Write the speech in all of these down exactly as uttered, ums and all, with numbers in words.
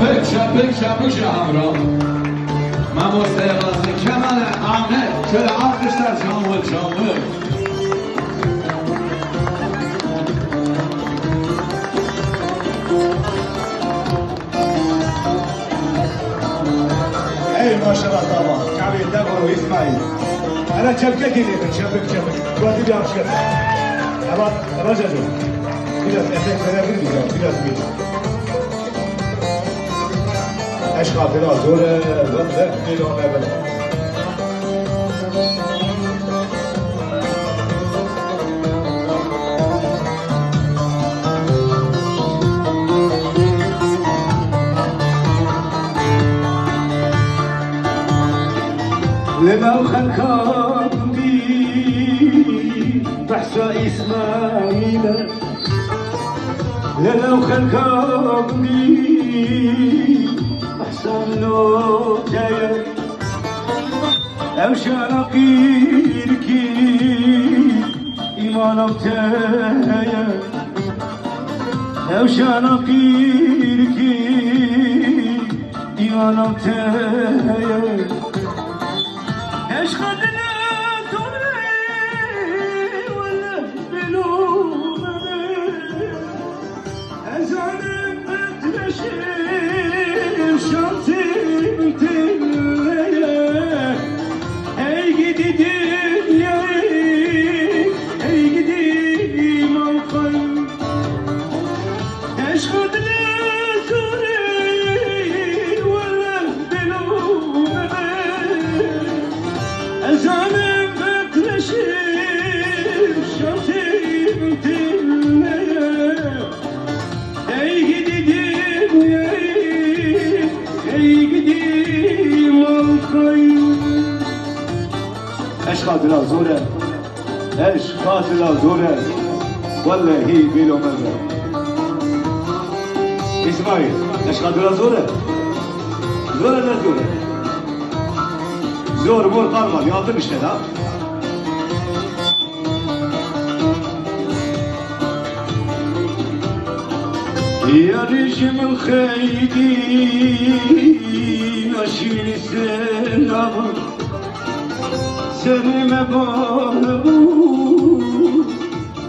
Çepik çepik ji hemra. Mamoste Gazi Kemal Ahmet. Şöyle alkışlar canlı canlı. Ey maşallah, tamam. Kavê Dego İsmail. Hele çepkekê lêbin, çepik çepik. Guhatî bir alkış. Eva, eva Ceco. Biraz efekt verebilir miyiz ya? Biraz bir. Eşqa bila zor e, zor e, bila zor e. Li nav xelkan dî behsa Îsmaîl e. Li nav xelkan dî behsa min û te ye. Ew şana qîrkî îmana te ye. Ew şana qîrkî îmana te ye. Eşqa dila tune wele belo me. Ezanim etreşim şansım tine. Ey gidi dünyayı, ey gidi malkayı. Eşqa dile zor e, wele belo me. Ezanim etreşim şansım tine. Ey gidi dünyayı, ey gidi malkayı. Eşqa dila zor e. Eşqa dila zor e. Wellehî bêlo me be. Îsmaîl, eşqa dila zor e. Zor e, ne zor e? Zor mor qalmadı, altın işte da. Yarî ji min xeydî naşînî sena. Serê me bane bû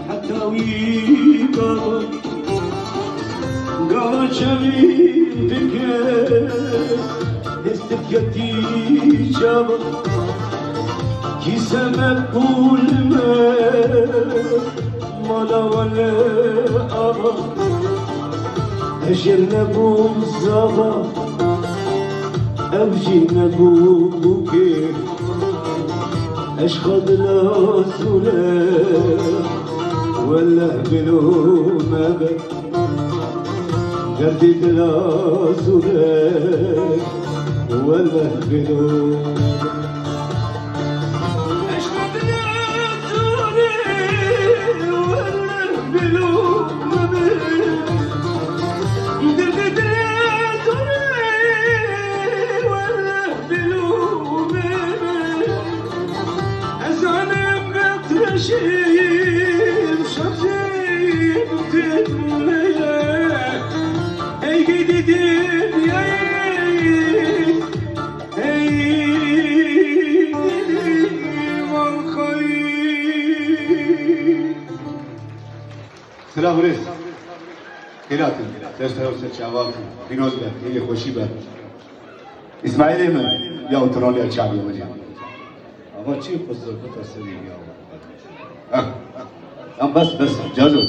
heta wî gava. Gava çavî dike hêstik ketî çava. Kîse me pûl me mala wele ava. Ejêr nebûm zava, ew jî nebû bûkê. Eşqa dila zûre, weleh bêlo me be. Derdê dila zûre, weleh bêlo me be. Ey gidi dünyayı, ey gidi malkayı. Silav rêz. Xêratin, dest ew ser çavan, pîroz be, hêlê xweşî be. Îsmaîlê min, ya û tu roliya çavê min ya. Ama çi qusur, bu tasirî ya. Heh. Em bes, bes, Caco.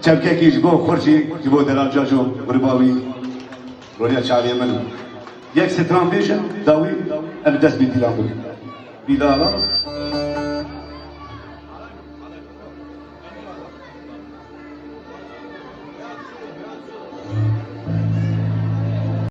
Çevkekî ji bo xurcî, ji bo delal Caco, qurba wî. Roliya çavê min. Yek stran bêje, dawî, em dest bi dîlan bû. Bîdara.